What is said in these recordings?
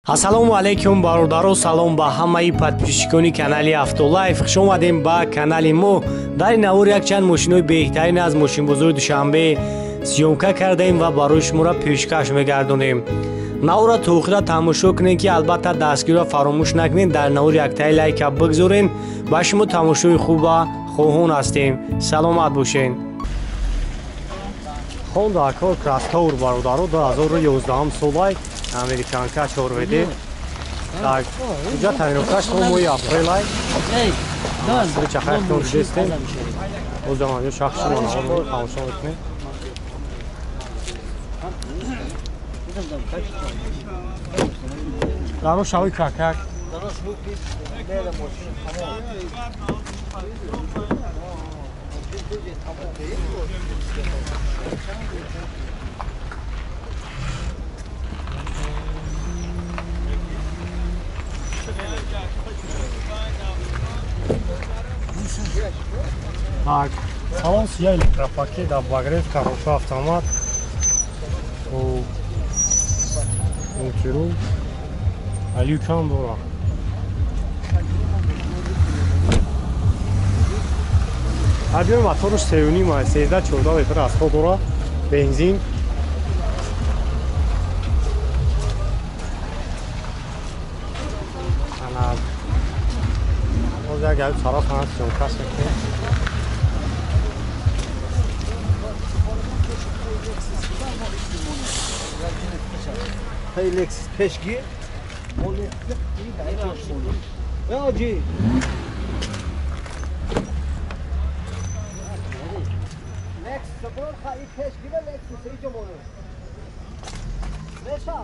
Ассалому алайкум бародаро, салом ба ҳамаи подписчикони канали Автолайф. Хуш омадем ба канали мо. Дар ин навор якчанд мошинои беҳтарин аз мошинбозори Душанбе съёмка кардаем ва барои шуморо пешкаш мегардонем. Навора то охира тамошо кунед, ки албатта дастгириро фаромӯш накунед. Дар навор яктаи лайка бигзорен. Ба шумо тамошои хуба хоҳон ҳастем. Саломат бошед. Honda Accord Crosstour бародаро 2011 солай американка 4WD. Так, инҷа тайинокаш то моҳи апрелай. Чахайхтон дидестем. Озаман ё шахси манаҳоро тамошо мекунем. Даро шави какак. Так, салон сия электропакет, обогрев, коробка, автомат, мультирул, люкам дора. Объем моторш 3.5, 13-14 литр расход дора, бензин. Ана боз як гап сараф ҳаст, съёмка мекунем. Lexus peşgi. Ya ci. Lexus bor ha peşgi ve Lexus iyice mono. Neşa.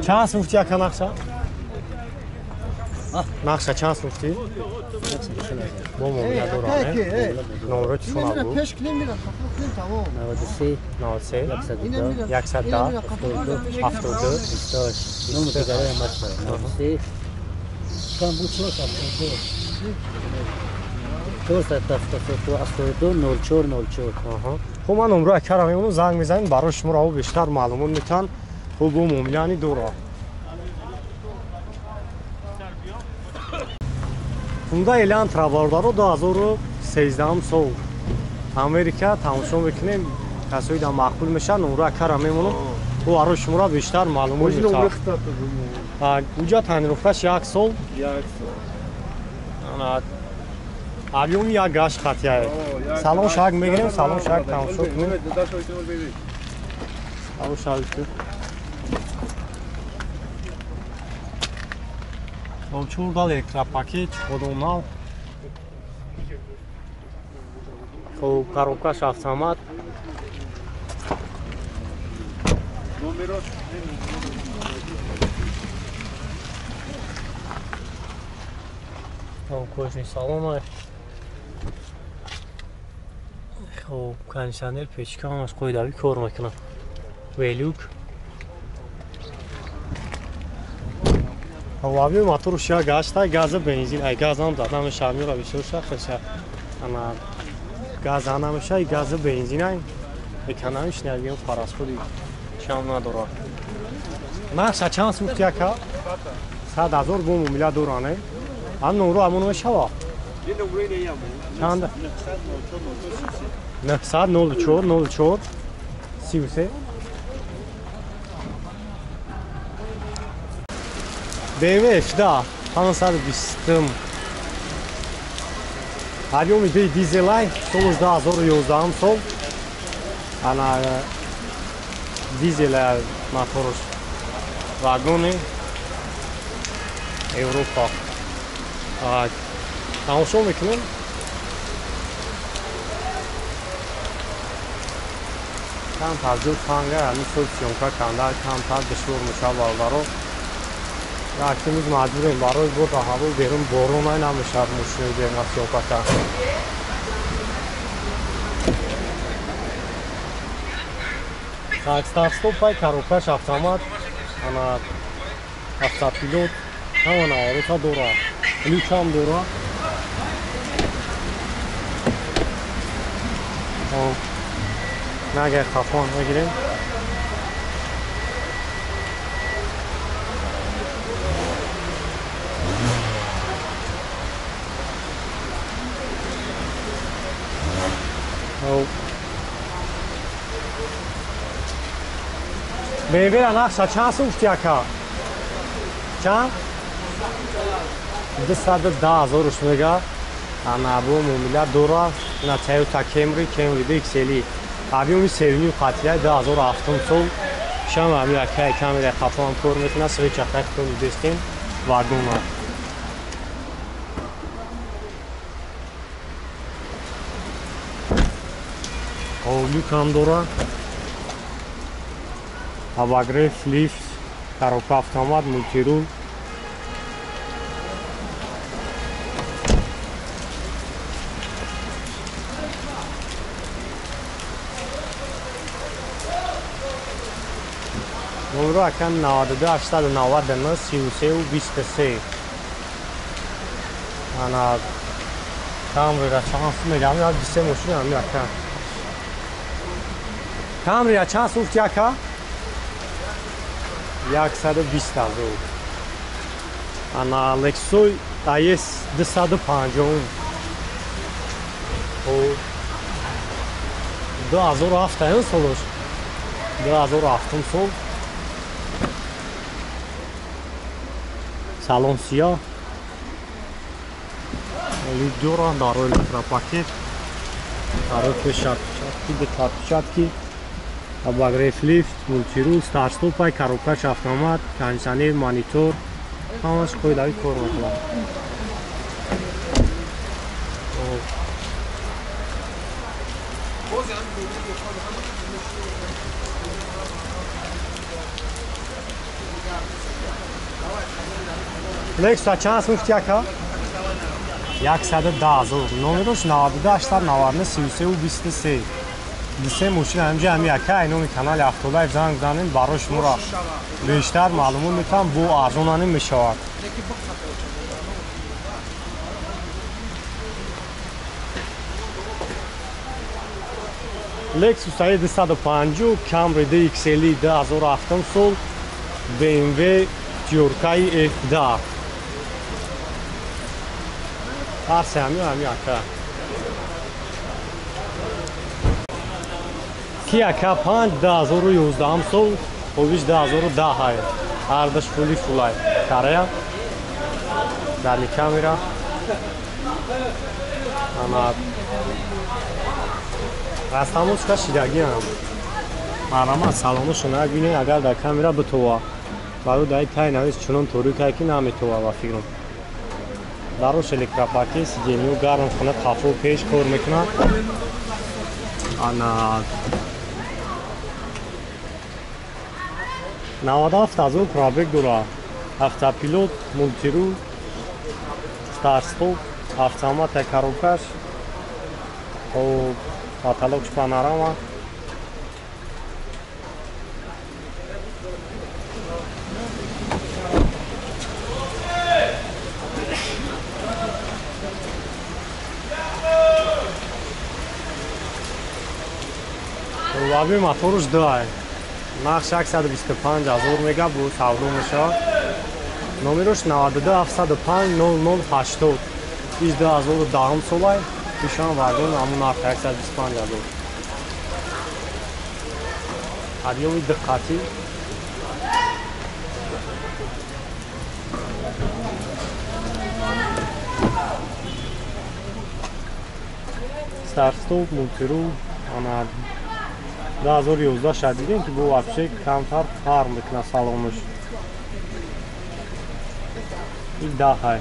Чанд сум фти ака нақша? Нақша чанд сум фти? Бо муомила дорам, номеро телефона буд? 93 93 110 72 28. Номер дигаре ҳам ҳаст. 93 чанд буд? 472 472 04 04. Хуб, ман номро акара мемонам, занг мезанем, барои шуморо ав бештар маълумот метиҳанд. Хуб, бо муомилаани дора. Хунда Элантра бародаро 2013 сол Америка тамошо мекунем. Касои дар маъқул мешаванд, номро акара мемонам, ӯ барои шуморо бештар маълумот метиҳад. Уҷа тонировкаш як сол. Объёми як гашт хатияе. Салон шак мегирем, салон шак тамошо кунем. Салон шак чордал электропакет, ходонал. Хуб, коробкаш автомат. Хуб, кожаный салон. Хуб, кондиционер, печка ҳамаш қоидавӣ кор мекунад. Велюк. Объем моторш як гашта, газа бензин, ай газ ҳам зада мешавад, мера бисёр шахша. Ана газ намешавад, газа бензин ай. Экономиш не, объем парасходи чам надорад. Нақша чанд сум фти ака? 100 000 бо муомила доране. Ан номро амон мешава? Чанд? 904 04 33. BMW F2 520. Объеми ди дизелай, солш 2011 сол. Ана дизела моторш. Вагони Европа. Тамошо мекунем. Камтар ҷо танга, ҳамин сол съёмка канда камтар душвор мешавад бародаро. Акимиз маҷбурем барои бо ҳаво берун боронай намешавад мошинои берун съёмка кард. Так, старт-стопай, коробкаш автомат, ана автопилот, ҳама наворота дорад, люкам дорад. Нагар хафон мегирем. BMW-ра нақша чанд сум гуфти ака? Чанд? 210 ҳазор руш мега. Ана бо муомила дора. На Toyota Camry, Camry XL. Объёми 3.5 қатия 2007 сол. Шам ами акай камера қафоам кор мекунад, свеча хаттон дестем вагона. Люк ҳам дора. Обогрев, лифт, коробка автомат, мультирул. Номеро акан 92 899 33 23. Ана Камрира чанд сум мегам? Я 23 мошин ами ака. Камрира чанд сум гуфти ака? 120 ҳазор. Ана Lexus IS 250. 2007 ин солош. 2007 сол. Салон сиёҳ. Лидёра дарои электропакет. Дарои пешатки, бетарпечатки. Обогрев лифт, мультирул, старт-стопай, коробкаш автомат, кондиционер, монитор. Ҳамаш қоидави кор мекунад. Lexus чанд сум гуфти ака? 110 ҳазор. Номерош 92 899 33 23. Дисе мошин ҳамҷа ҳами ака ай номи канали Автолайф занг занем, барои шуморо бештар маълумот метавам, бо арзонанем мешавад. Lexus E250, Camry DXL 2007 сол, BMW Тюркаи F10. Ҳар се ҳами ака. Kia K5 2011 сол, хобиш 2010 ҳай. Ҳардаш фули фулай. Корея. Дали камера. Ана растамочка шидагиам. Марама салоношо набинед, агар дар камера битова. Барои дар тай навис чунон торикае ки наметова ба фикрам. Дарош электропакет, сиденьё гарм хона қафо пеш кор мекунад. Ана 97 ҳазор пробег дорад. Автопилот, мультирул, старт-стоп, автомат коробкаш, каталогш панорама. Лаби моторуш 2. Нарх 125 ҳазор мега бо савдо мешавад. Номерош 92 705 00 80. Иш 2010 солай. Ишам вагон ҳамун нарх 125 ҳазор. Объёми диққатӣ. Старт-стоп, мультирул, ана 2011 шад дидем ки бо вообще камтар фарқ мекунад салонаш. Ин 10 ҳай.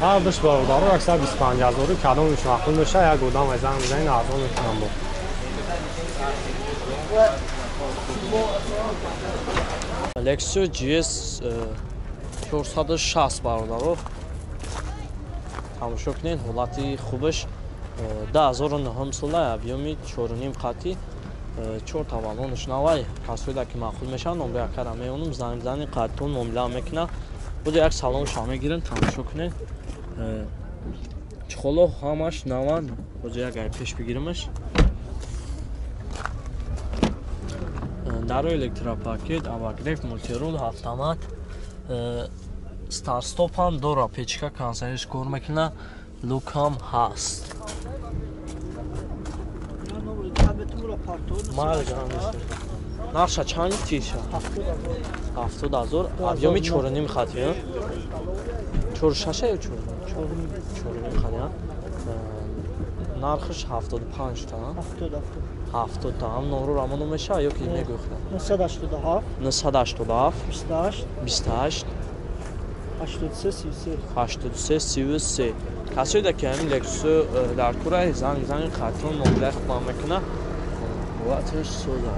Ҳардуш бародаро 125 ҳазору кадомиш маъқул мешавад, як одам занг мезанед, арзон мекунам бо. Lexus GS 460 бародаро. Тамошо кунед, ҳолати хубаш 2009 сола, объёми 4.5 қатӣ, 4 таваллонаш навай. Касоеда ки маъқул мешавад, номраи акара меонам, занг бизанед, қадтон муомила мекунад. Буд як салон ша мегирем, тамошо кунед. Чхоло ҳамаш наванд. Боз як ай пеш бигиримаш. Даро электропакет, обогрев, мультирул, автомат, старт-стоп ҳам дора, печка кондиционерш кор мекунад, люк ҳам ҳаст. Нарша чанд гуфтиша? 70,000. Объёми 4.5 хати, 4.6 ё 4.5 хати, нархш 75 та, 70 та. Ҳам номро рамоно мешава ё ки мегӯхта? 987 987 28 28 83 33 83 33. Касоеда ки ҳамин Lexus дар кура занг занг хатон мобилай хуб мекуна. Ваташ соза.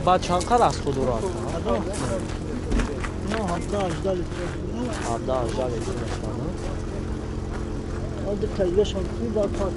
Баъд чанд қадр аз худ дорад? 17-18 литр. 17-18 литр мешавад. Алды тайгашам ки дар парк.